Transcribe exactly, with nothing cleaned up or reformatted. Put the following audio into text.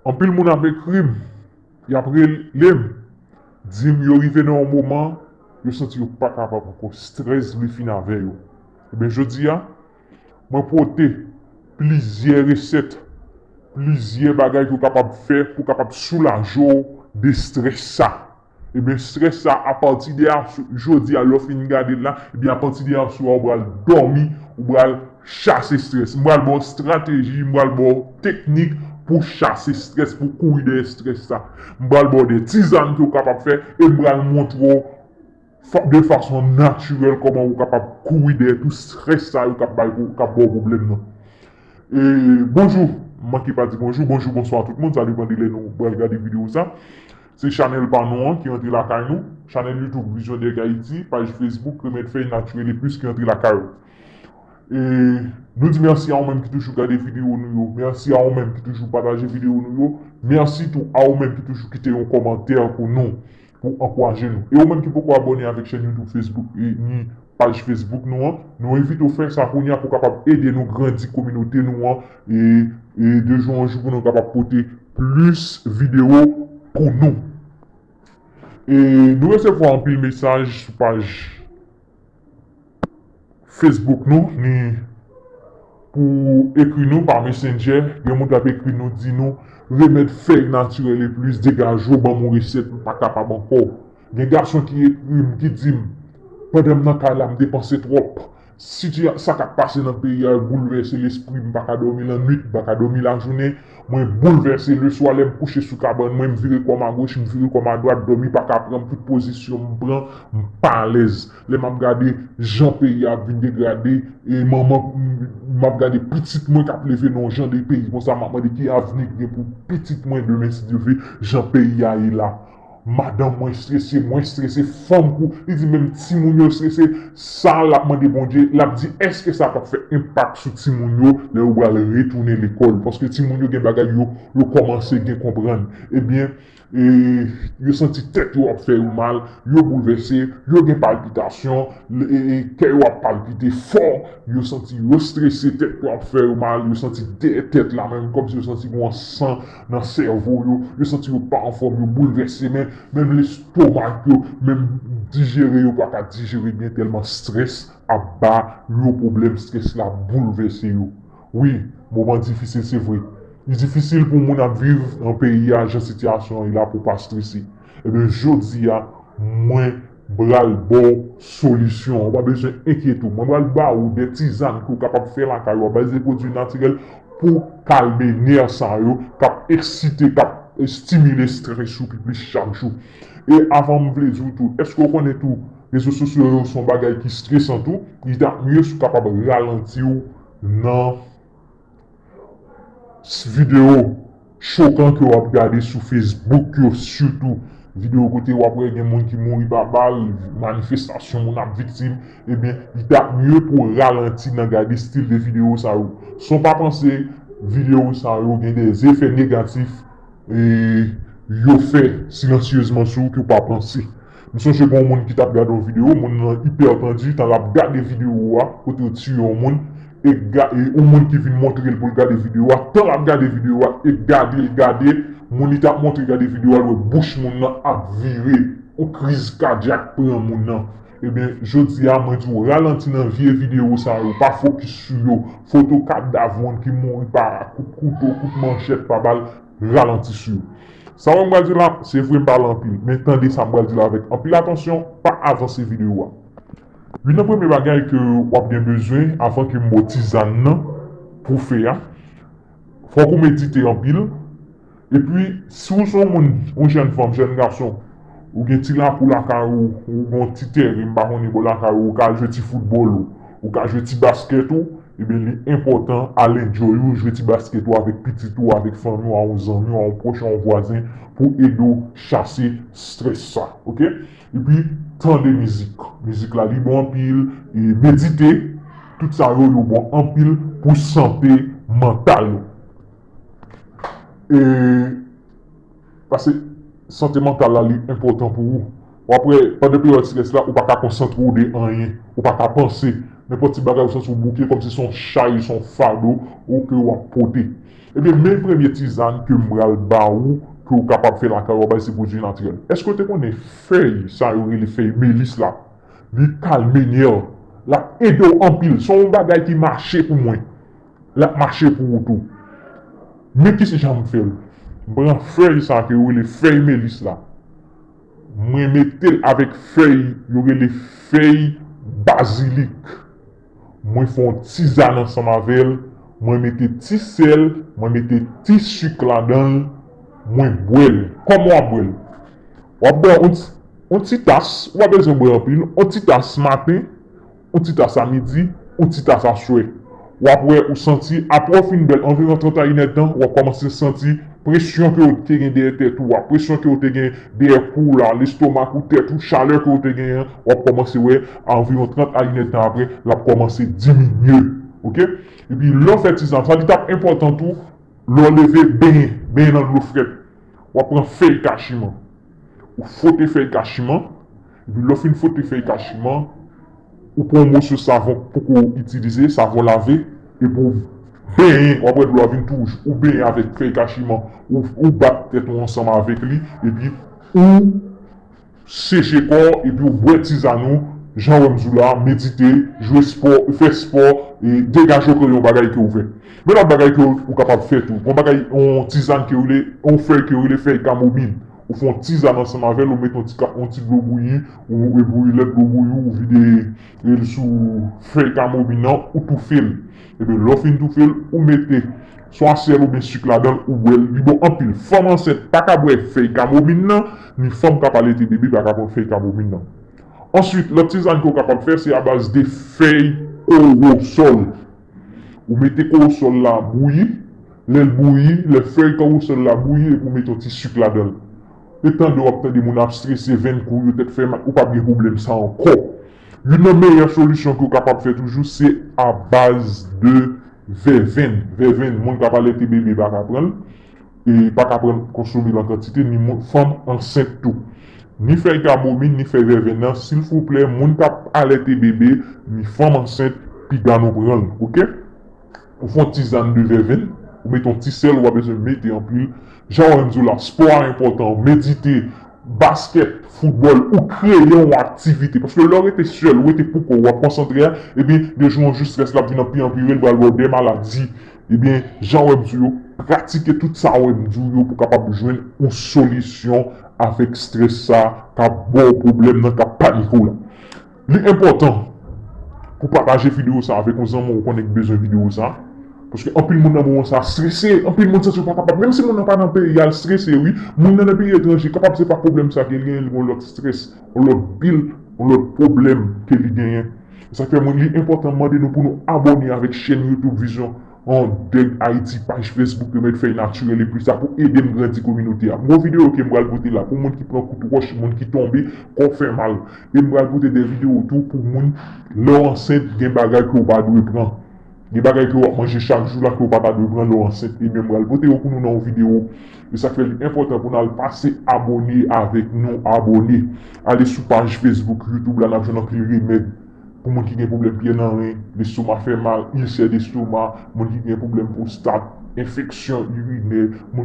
Anpil moun ap ekri m, y ap rele m, di m yo rive nan yon moman, yo santi yo pa kapab ankò, strès vle fin avè yo. Ebyen, jodi a, mwen pote plizyè resèt, plizyè bagay ke w kapab fè pou w kapab soulaje w de strès sa. Ebyen, strès sa, apati de asou, jodi a, lè w fin gade l la, ebyen, apati de asou a, ou pral dòmi, ou pral chase strès. M pral ba w estrateji, m pral ba w teknik pou chase strès, pou kouri dèyè strès sa. M pral ba w de tizàn ke w kapab fè, e m pral montre w fa-, de fason natirèl kòman ou kapab kouri dèyè tout strès sa yo k ap bay, k ap ba w pwoblèm nan. E, bonjou, m manke pa di bonjou, bonjou, bonswa tout moun, sa depann de lè nou pral gade videyo sa. Se chanèl pa nou an ki antre lakay nou, chanèl YouTube Vision Derrick Haïti, paj Facebook Remèd Fèy Natirèl e Plis ki antre lakay ou. E nou di mèsi a ou menm ki toujou gade videyo nou yo, mèsi a ou menm ki toujou pataje videyo nou yo, mèsi tou a ou menm ki toujou kite yon kòmantè pou nou, pou ankouraje nou. E ou menm ki poko abòne avèk chèn YouTube, Facebook, e ni paj Facebook nou an, nou envite w fè sa kounye a pou w kapab ede nou grandi kominote nou an, e, e de jou an jou pou nou kapab pote plis videyo pou nou. E nou resevwa anpil mesaj sou paj Facebook nou, ni pou ekri nou pa Messenger, gen moun k ap ekri nou, di nou, Remèd Fèy Natirèl e Plis, degaje w, ban m yon resèt, m pa kapab ankò. Gen gason ki ekri m, ki di m, pandan m nan kay la, m depanse twòp. Sitiya-, sa k ap pase nan peyi a boulvèse lespri m, m pa ka dòmi lannwit, m pa ka dòmi lajounen, mwen boulvèse. Leswa, lè m kouche sou kabann mwen, m vire kò m agoch, m vire kò m adwat, dòmi pa ka pran m, tout pozisyon m pran, m pa alèz. Lè m ap gade jan peyi a ap vin degrade, e manman, m ap gade pitit mwen k ap leve nan yon jan de peyi konsa, m ap mande ki avni k gen pou pitit mwen demen, si Dye vle, jan peyi a ye la. Madanm mwen strese, mwen strese, fanm kou, li di menm timoun yo strese. Sa l ap mande Bondye, l ap di, èske sa p ap fè enpak sou timoun yo lè yo pral retounen lekòl? Paske timoun yo gen bagay yo, yo kòmanse gen konprann. Ebyen, e, yo santi tèt yo ap fè yo mal, yo boulvèse, yo gen palpitasyon, e, e, kè yo ap palpite fò, yo santi yo strese, tèt yo ap fè yo mal, yo santi dèyè tèt la menm, kòmsi yo santi gen yon san nan sèvo yo, yo santi yo pa anfòm, yo boulvèse, men menm lestomak yo, menm dijere yo pa ka dijere byen tèlman strès ap ba yo pwoblèm, strès la boulvèse yo. Wi, moman difisil, se vre. Li difisil pou moun ap viv nan peyi a, jan sitiyasyon an ye la, pou pa strese. Ebyen, jodi a, mwen pral ba w solisyon an. Ou pa bezwen enkyete w. Mwen pral ba ou de tizàn ke w kapab fè lakay ou a, baze de pwodui natirèl pou kalme nè sa yo k ap eksite, k ap estimile strès ou pi plis chak jou. E avan m vle di w tou, èske w konnen tou, rezo sosyo yo se yon bagay ki stresan tou? Li t ap mye si w kapab ralanti w nan s-, videyo chokan ke w ap gade sou Facebook yo, sitou videyo kote w ap wè gen moun ki mouri pa bal, manifestasyon, moun ap viktim, ebyen, li t ap mye pou w ralanti nan gade estil de videyo sa yo. San w pa panse, videyo sa yo gen de efè negatif, e, yo fè silansyezman sou ou ke w pa panse. M sonje gen yon moun ki t ap gade yon videyo, moun nan ipètandi, tan l ap gade videyo a, kote yo tiye yon moun, e ga-, e yon moun ki vin montre l pou l gade videyo a, tan l ap gade videyo a, e gade l gade, moun li t ap montre gade videyo a, l wè bouch moun nan ap vire, yon kriz kadyak pran moun nan. Ebyen, jodi a, mwen di w, ralanti nan vye videyo sa yo, pa fokis sou yo. Foto kadav moun ki mouri pa kout kouto, kout manchèt, pa bal, ralanti sou yo. Sa mwen pral di la, se vre m pale anpil, men tande sa m pral di la avèk anpil atansyon, pa avanse videyo a. Youn nan premye bagay ke w ap gen bezwen avan ke m ba w tizàn nan pou fè a, fòk ou medite anpil. Epi, si w se yon moun, yon jèn fanm, jèn gason, ou gen ti lakou lakay ou, ou gen yon ti teren, m pa konnen bò lakay ou, ou ka al jwe ti foutbòl ou, ou ka jwe ti baskèt ou, ebyen, li enpòtan al enjoy ou, jwe ti baskèt ou avèk pitit ou, avèk fanmi w, a yon zanmi w, a yon pwòch, a yon vwazen, pou ede w chase strès sa, oke? Epi, tande mizik. Mizik la, li bon anpil, e medite, tout sa yo, yo bon anpil pou sante mantal ou. E, paske sante mantal la, li enpòtan pou ou. W ap wè, pandan peryòd strès la, ou pa ka konsantre w de anyen, ou pa ka panse, Nenpòt ti bagay ou santi w bouke, kòmsi se yon chay, se yon fado ou ke w ap pote. Ebyen, men premye tizàn ke m pral ba ou, ke w kapab fè lakay ou, bay se pwodui natirèl. Èske w te konnen fèy sa yo rele fèy melis la? Li kalme nèv, l ap ede w anpil. Se yon bagay ki mache pou mwen. L ap mache pou ou tou. Men ki jan m fè l. M pran fèy sa ke yo rele fèy melis la. Mwen mete l avèk fèy yo rele fèy bazilik. Mwen fè yon tizàn ansanm avè l. Mwen mete ti sèl, mwen mete ti sik ladan l. Mwen bwè l. Kòman w ap bwè l? W ap bwè yon ti, yon ti tas, ou pa bezwen bwè anpil, yon ti tas maten, yon ti tas a midi, yon ti tas aswè. W ap wè ou santi, apre w fin bwè l, anviwon trant a inèdtan, w ap kòmanse santi presyon ke w te gen dèyè tèt ou a, presyon ke w te gen dèyè kou w la, lestomak ou, tèt ou, chalè ke w te genyen an, w ap kòmanse wè, anviwon trant a inèdtan apre, l ap kòmanse diminye. Oke? Epi lè w fè tizàn sa, li t ap enpòtan tou, lè w leve, benyen, benyen nan dlo frèt. W ap pran fèy kachiman. Ou fwote fèy kachiman. Epi lè w fin fwote fèy kachiman, ou pran yon moso savon k poko itilize, savon lave, epi w benyen, w ap wè dlo a vin tou wouj. Ou benyen avèk fèy kachiman, ou, ou bat tèt ou ansanm avèk li, epi ou seche kò w, epi w bwè tizàn ou, jan w wè m di w la, medite, jwe spò, fè spò, e degaje w kreye yon bagay ke w vle. Men lòt bagay ke w kapab fè tou. Yon bagay, yon tizàn ke w rele, yon fèy ke w rele fèy kamomin. Ou fè yon tizàn ansanm avè l, ou met yon ti, ka- yon ti dlo bouyi, ou, epi lè dlo bouyi, ou vide l sou fèy kamomin nan, ou toufe l. Epi lè w fin toufe l, ou mete swa sèl oubyen sik ladan l, ou bwè l, li bon anpil. Fanm ansent pa ka bwè fèy kamomin nan, ni fanm k ap alete bebe pa ka pran fèy kamomin nan. Answit, lòt tizàn ke w kapab fè, se abaz de fèy kowosòl. Ou mete kowosòl la bouyi, lè l bouyi, lè fèy kowosòl la bouyi, epi ou mete yon ti sik ladan l. E tande w ap tande moun ap strese, venn kou yo, tèt fè mal, ou p ap gen pwoblèm sa ankò. Youn nan meyè solisyon ke w kapab fè toujou, se abaz de vèvenn. Vèvenn, moun k ap alete bebe pa ka pran l, e pa ka pran konsome l an kantite, ni moun, fanm ansent tou. Ni fèy kamomin, ni fèy vèvenn nan, silvouplè, moun k ap alete bebe, ni fanm ansent, piga nou pran l, oke? Ou fè yon tizàn de vèvenn, ou mete yon ti sèl, ou pa bezwen mete anpil. Jan w wè m di w la, spò a enpòtan, medite, baskèt, foutbòl, ou kreye yon aktivite. Paske lè w rete sèl, ou rete pou kò w, w ap konsantre a, ebyen, de jou an jou, estrès la ap vin anpi anpire, l pral ba w de maladi. Ebyen, jan w wè m di w yo, pratike tout sa w wè m di w yo pou w kapab jwenn yon solisyon avèk estrès sa k ap ba w pwoblèm nan, k ap panike w la. Li enpòtan pou pataje videyo sa avèk yon zanmi w konnen ki bezwen videyo sa. Paske anpil moun nan moman sa strese, anpil moun santi yo pa kapab. Menm si moun nan pa nan peyi a, l strese, wi. Moun nan nan peyi etranje, kapab se pa pwoblèm sa ke li genyen, li gen yon lòt strès, yon lòt bil, yon lòt pwoblèm ke li genyen. E sa k fè mwen, li enpòtan mande nou pou nou abòne avèk chèn YouTube Vision on Dèg Ayiti, paj Facebook Remèd Fèy Natirèl e plis la pou ede m grandi kominote a. M gon videyo ke m pral pote la pou moun ki pran kout wòch, moun ki tonbe, kò fè mal. E m pral pote de videyo tou pou moun, lè w ansent, gen bagay ke w pa dwe pran. Gen bagay ke w ap manje chak jou la ke w pa ta dwe pran lè w ansent. Ebyen, m pral pote yo pou nou nan yon videyo. E sa k fè li enpòtan pou n al pase abòne avèk nou, abòne. Ale sou paj Facebook, YouTube la, n ap jwenn anpil remèd. Pou moun ki gen pwoblèm pyè nan ren, lestoma fè mal, ilsè destoma, moun ki gen pwoblèm pwostat, enfeksyon irinè, moun